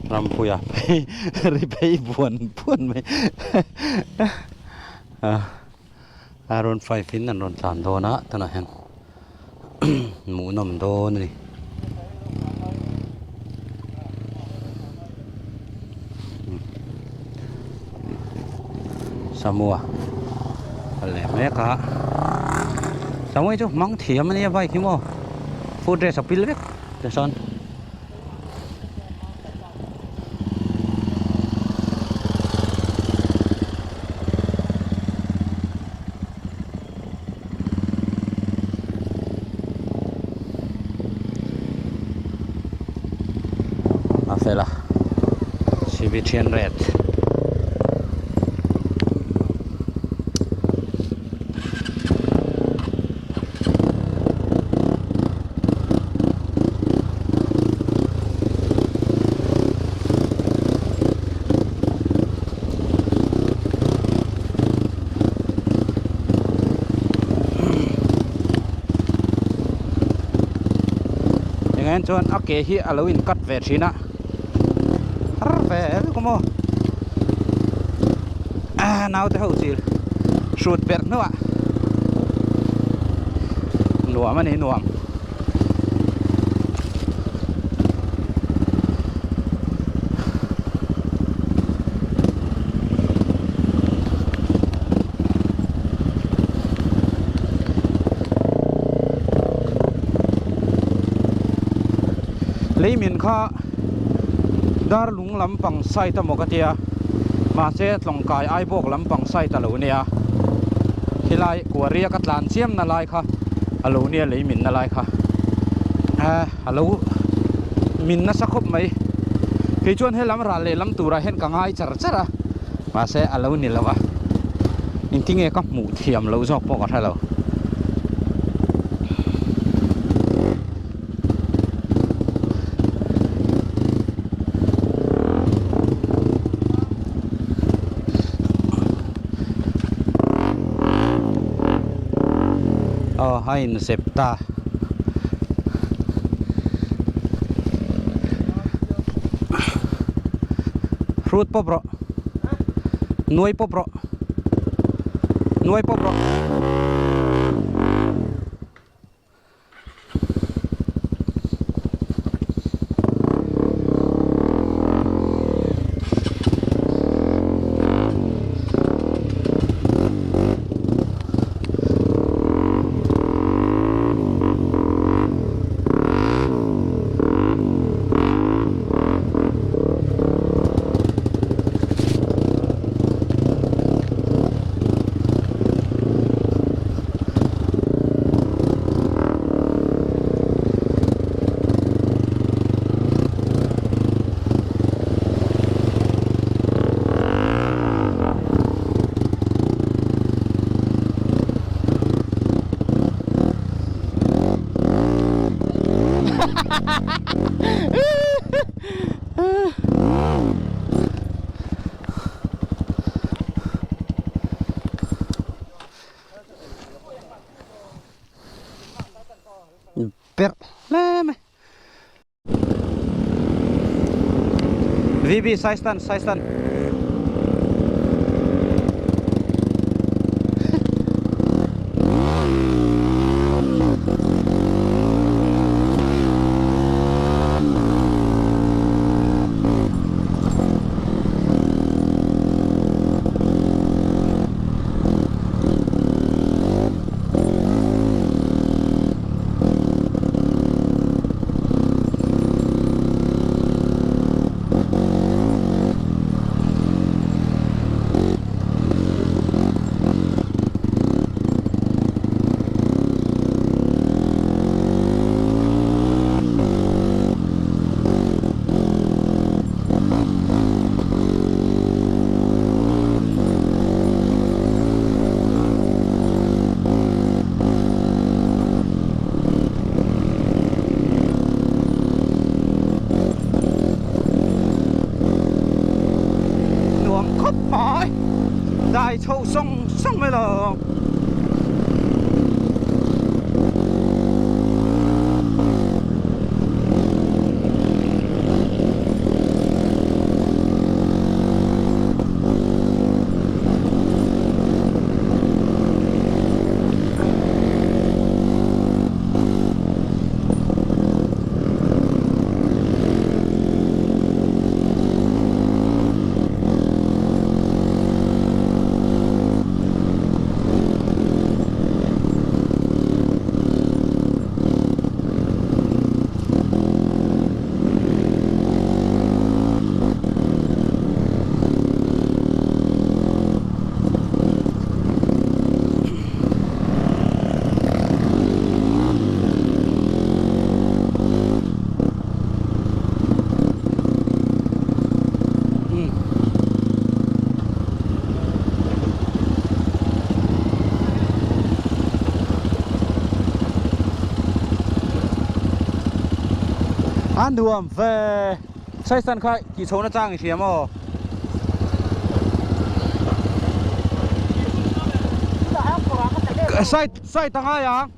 Rampuia phei ri phei buan buan mai a rawn five in an rawn tlan dawn a tunah hian hmuhnawm dawn a ni. Samua a leh mek a Samua hi chu hmang thiam a nia bike hi maw foot rest a pil vek tichuan. A fel a cv 300 Engah hian chuan a ke hi a lo in cut ve thin a har ve lutuk maw ah naute ho chil hrut berh hnuah nuam a ni nuam. Leimin kha darlung lampang side amaw ka tia mahse tlawngkai aibawk lampang side a lo nia khilai kuaria ka tlan chiam na lai kha a lo nia leimin na lai kha a lo min nasa khawp mai kei chuan helam ral leh lam turah hian ka ngai char char a mahse a lo ni lo a engtinge ka hmuh thiam loh zawk pawh ka hre lo. Aw a inzep ta. Hrut pawp rawh. Nuai pawp rawh. Nuai pawp rawh. Perh hle mai. VB sai stand sai stand. Nuam khawp mai dai chho sawng sawng mai lo. nuam ve. Saistan kha tih chhohna chang i hria maw? Side side a ngai ang.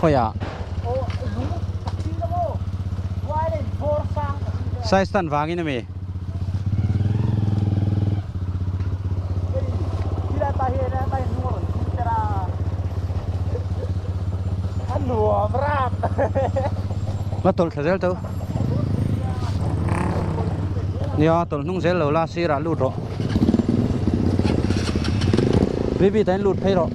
Khawiah? Saistan vangin a mi? La tawlh thla zel tho nia tawlh hnung zel lo la sirah lut rawh bibi tain lut phei rawh.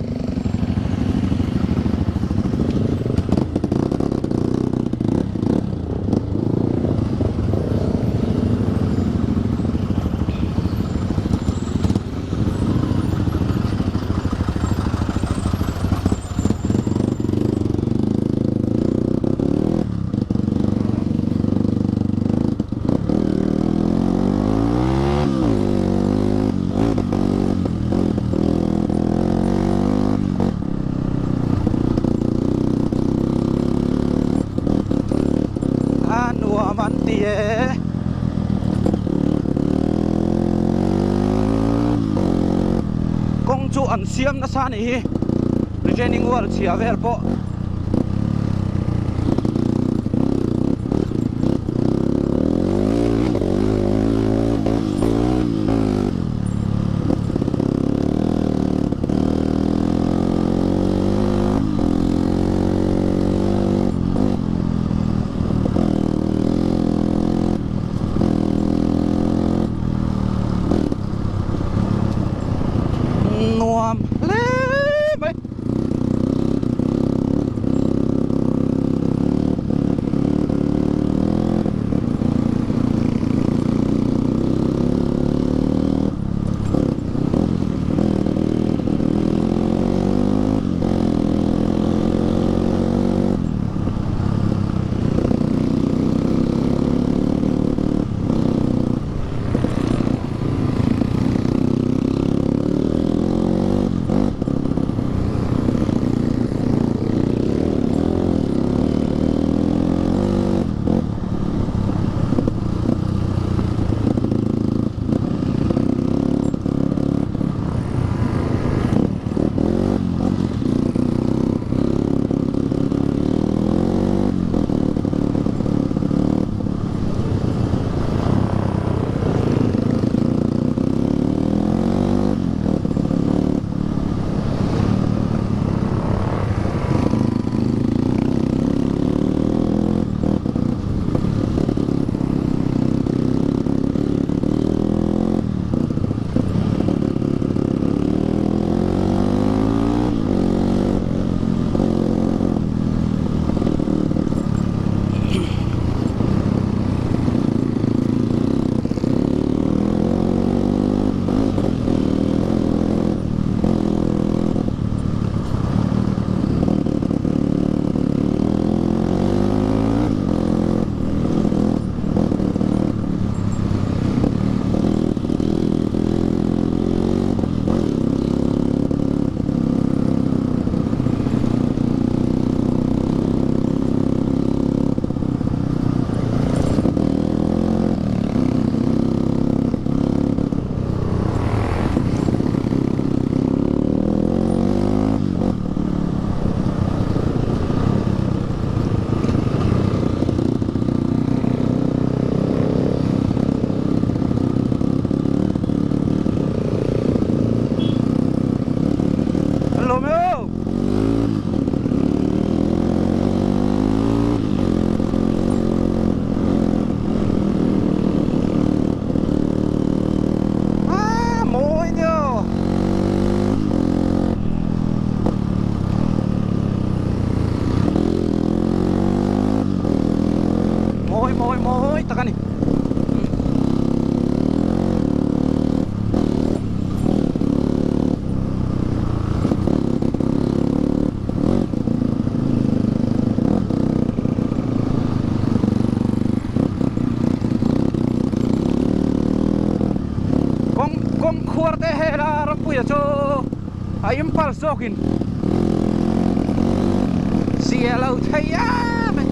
A nuam an ti e. Kawng chu an siam nasa a nih hi retaining wall chhia vel pawh. Nuam hle mai. khuar teh hel a Rampuia chu a impulse zawkin zia lo thei em e.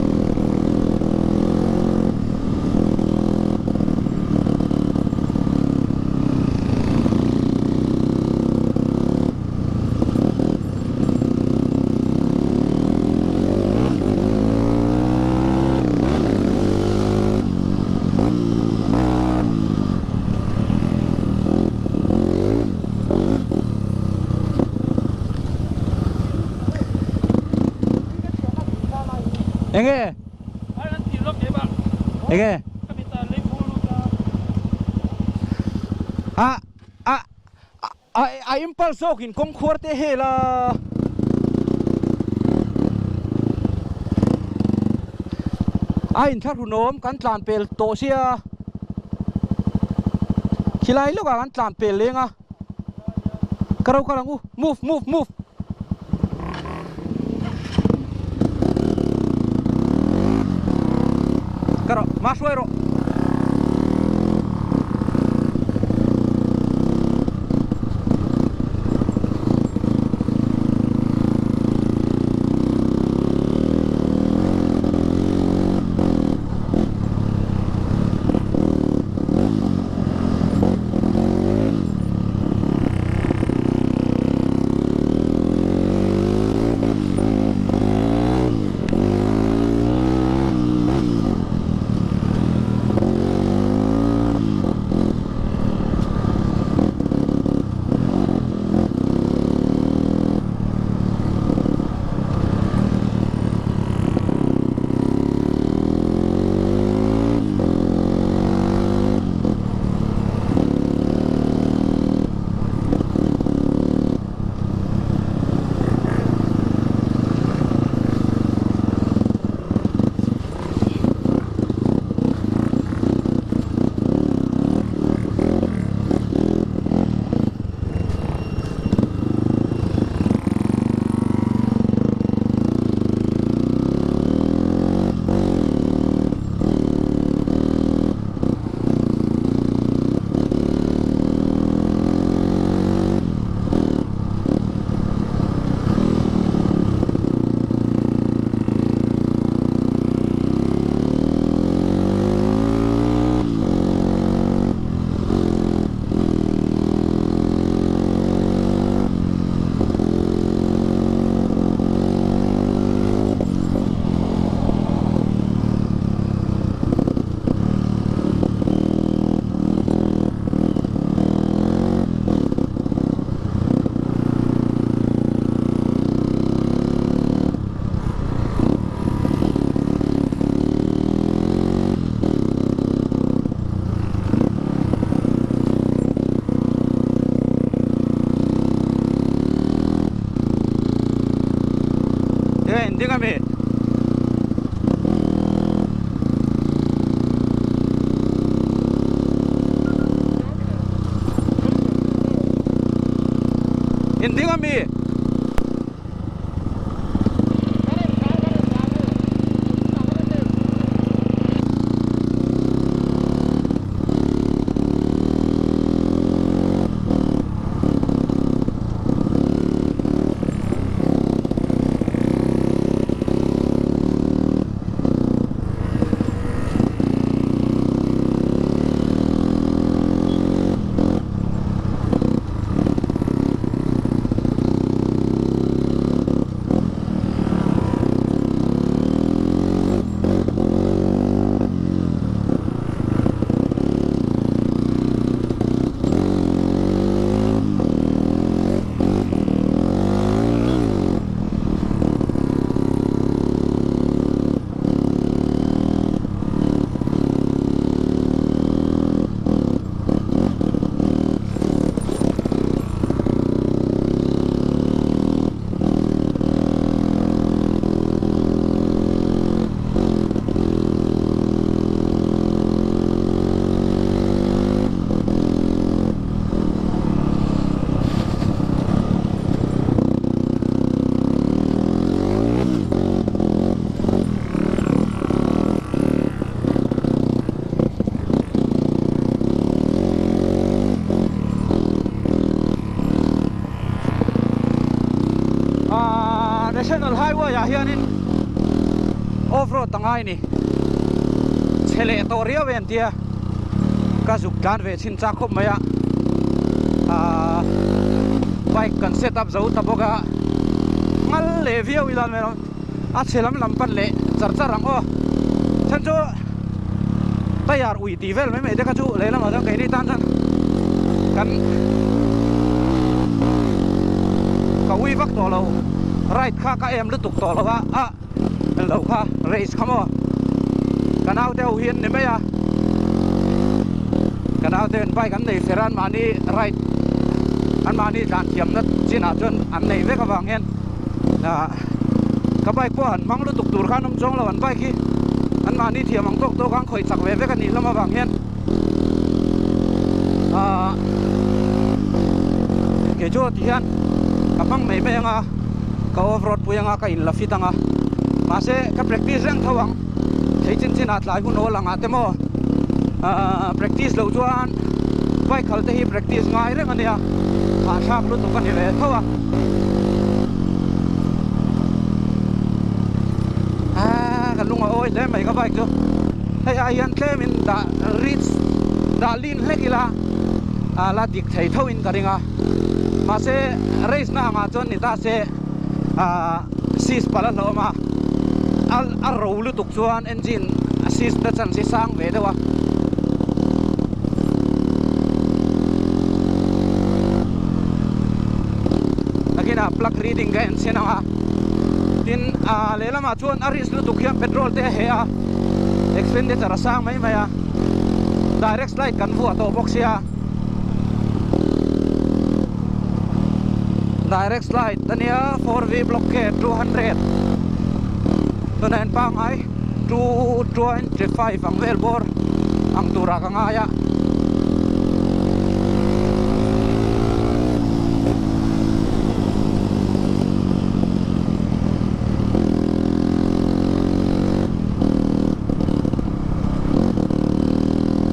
Enge? Enge? A a A a impulse zawkin kawng khuar te hel a. A inthlahrunawm kan tlan pel tawh sia. Khilai lawkah kan tlan pel leng a. Ka ro kal ang u. Move move move. Ka rawh ma hruai rawh. Enge in ding ami? In ding ami? National Highway ah hianin off road a ngai ni chhe leh tawh riau e an tia ka zuk tlan ve chhin chak khawp mai a ahh bike kan set up zo ta bawk a ngal leh viau ila a chhe lam lam pan leh char char ang aw chhan chu tayar ui tih vel mai mai te kha chu lehlamah chuan keini tan chuan kan ka ui vak tawh lo ride kha ka em lutuk tawh lo a a lo kha race kha maw ka naute ho hi an ni mai a ka naute an bike an nei fer a anmahni ride anmahni tlan thiamna chinah chuan an nei vek avang hian ah ka bike pawh han hmang lutuk tur khan awm chuang lo an bike hi an mahni thiam ang tawk tawk a an khawih chak ve vek a nih hlawm avang hian ah kei chu ti hian ka hmang mai mai anga ka off road pui anga ka in la fit anga mahse ka practice reng tho ang thei chin chin ah tlai hun awl ang ah te maw ah practice loh chuan bike khal te hi practice ngai reng ania hahthlak lutuk a ni ve tho a. Aaa ka lung a awi hle mai ka bike chu hei ai hian tlem in dah reach dah lin hlek ila a la dik thei tho in ka ring a mahse race na angah chuan ni ta se aaa sis palh a hlawm a a ro lutuk chuan engine a sis na chance hi sang ve deuh a. Nakinah plug reading ka en chhin ang a tin ah lehlamah chuan a risk lutuk hian petrol te a heh a expenditure a sang mai mai a direct slide kan vuah tawh bawk sia direct slide ania 4v block ke 200 tunah hian pangngai 225 ang vel bawr ang turah ka ngai a.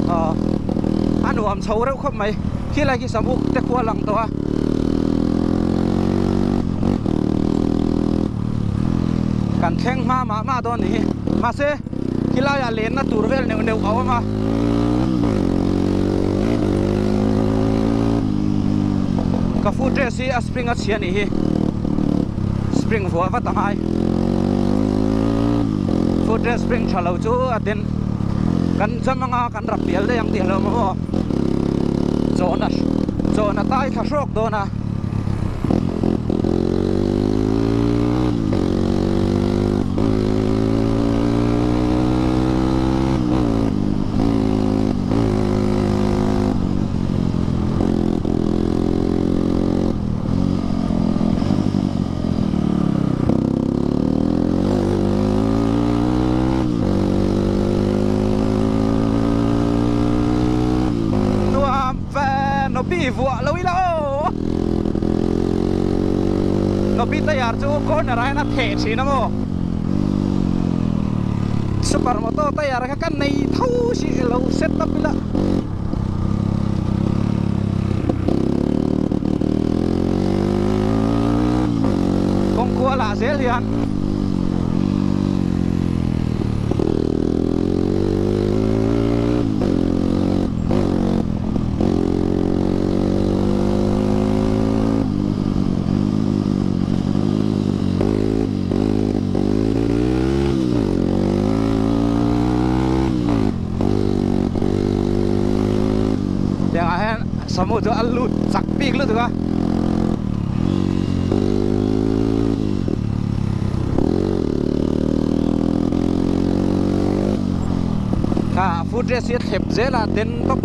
Aw a nuam chho reuh khawp mai khilai khi samuk te khu a lang tawh a. Kan thleng hma mah mah dawn ni hi mahse khilaiah lenna tur vel neuh neuh a awm a ka foot rest hi a spring a chhia nih hi spring vuah vat a ngai foot rest spring tha lo chu a den kan jam anga kan rap pial daih ang tih hlauh maw aw chawhna chawhna tai thla hrawk dawn a. Nuam ve Nopi vuah lo ila aw Nopi tayar chu corner ah hian a theh thin a maw Super moto tayar kha ka nei tho si lo set up ila. Kawng kual ah zel hian Tiangah hian samu chu a lut chak bik lutuk a. Kha foot rest hi a thlep zel a den tawp.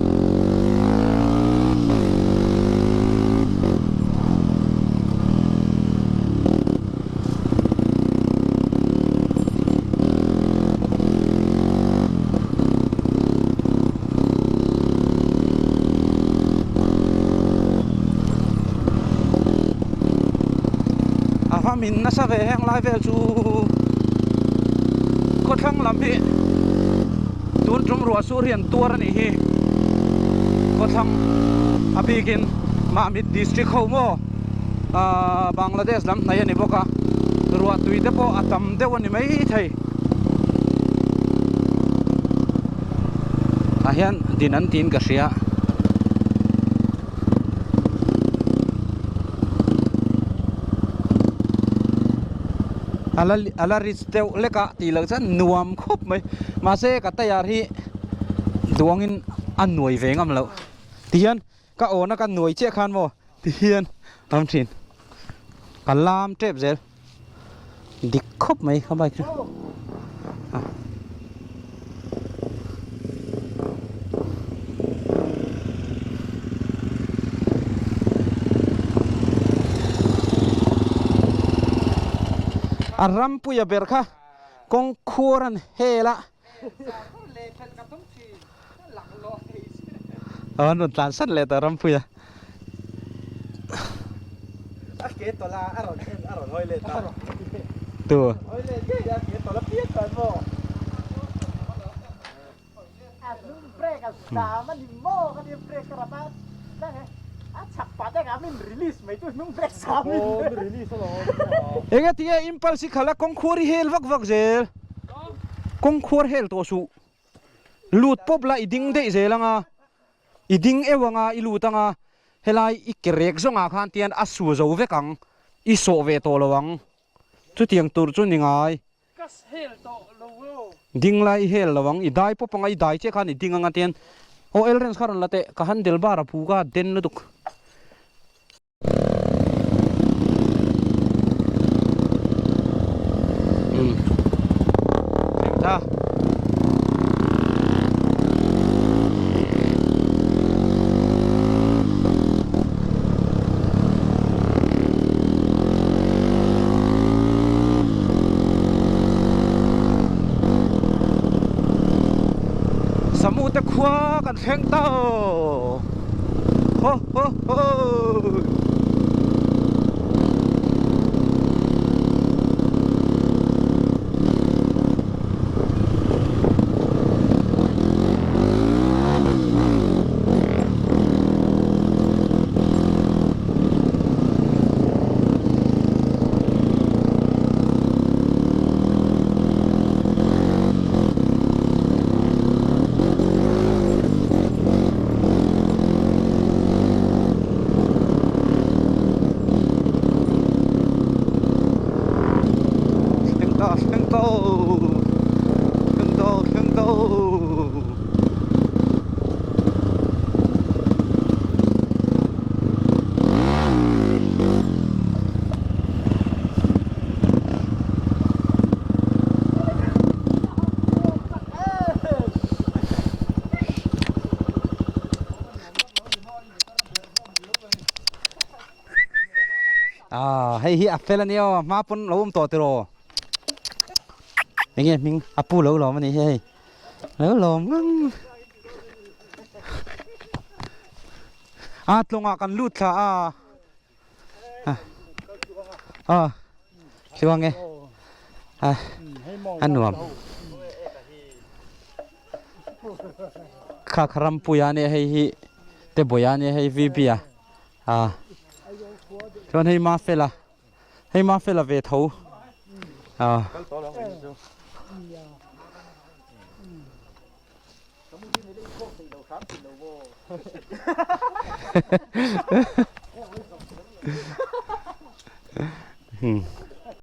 A va min nasa ve heng lai vel chu khawthlang lam hi tun tum ruah sur hi an tuar a nih hi khawthlang a bikin Mahmit district ho maw. Ahh Bangladesh lam hnai a ni bawk a. Ruah tui te pawh a tam deuh a ni mai thei. Tah hian din an tiin ka hria. A la a la rich deuh lek a tih loh chuan nuam khawp mai. Mahse ka tayar hi duangin a nuai ve ngam loh. Tihian ka awna ka nuai chiah khan maw tihian a awm thin. Ka lam tep zel. Dik khawp mai ka bike chu. A rampuia ber kha kawng khuar an hel a. An rawn tlan sat leh ta rampuia. A ke tawlh a, a rawn en, a rawn hawi let a. Tu. Hawi let ngei a, ke tawlh a piak chuan maw. A hnung brake a zam a ni maw ka tia brake ka rap a, tlang e a chak pah te kha min release mai chu hnung brake zam in. Aw min release alawm. Enge tinge impulse i khalh a kawngkhuar i hel vak vak zel. Kawngkhuar hel tawh suh. Lut pawp la i ding daih zel anga, i ding euh anga i lut anga, helai i ke rek zawngah khan tian a su zo vek ang, i sawh ve tawh lo ang. Chutiang tur chu ni ngai. Ding lai i hel lo ang, i dai pawp anga i dai chiah khan i ding anga tian aw Elrens kha rawn la teh, ka handle bar a phu ka den lutuk. Samute khua kan thleng ta aw. Ho ho ho. Thleng ta thleng ta aw thleng ta thleng ta aw. Ah hei hi a fel a nia aw hma pawn lo awm tawh tiraw enge hming a pu lo lawm a nih hi hei. Lo lawm ngang. A tlawngah kan lut thla a. A. Tluang e. A. A nuam. Kha kharampuia nia hei hi te bawia nia hei VB a. A. Chuan hei Mafela. Hei Mafela ve tho. A. Hmm.